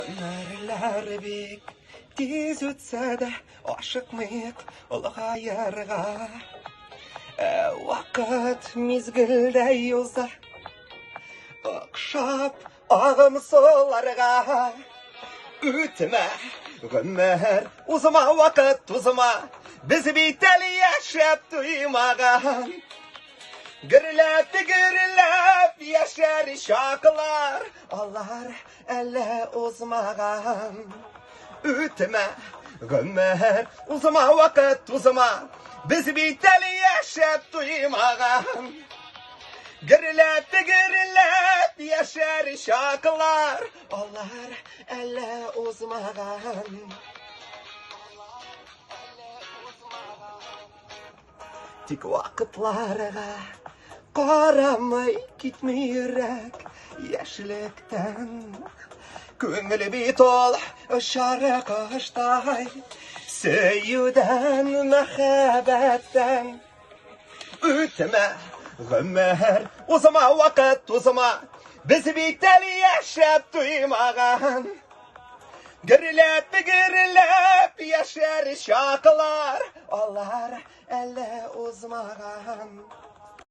Гомерләр бик тиз үтсә дә, ашыкмыйк олыгаерга. Вакыт мизгелдә уза, охшап агым суларга. Үтмә, гомер, узма вакыт, узма, без бит әле яшәп туймаган. Гөрләп, гөрләп яшәр чаклар, алар әле узмаган. Үтмә, гомер, узма вакыт, узма, без бит әле яшәп туймаган. Гөрләп, гөрләп яшәр чаклар, алар әле узмаган. Тик вакытларга карамый китми йөрәк яшьлектән. Күңел бит ул очар коштай, сөюдән, мәхәббәттән. Үтмә, гомер, узма вакыт, узма, без бит әле яшәп туймаган. Гөрләп, гөрләп яшәр чаклар, алар әле узмаган.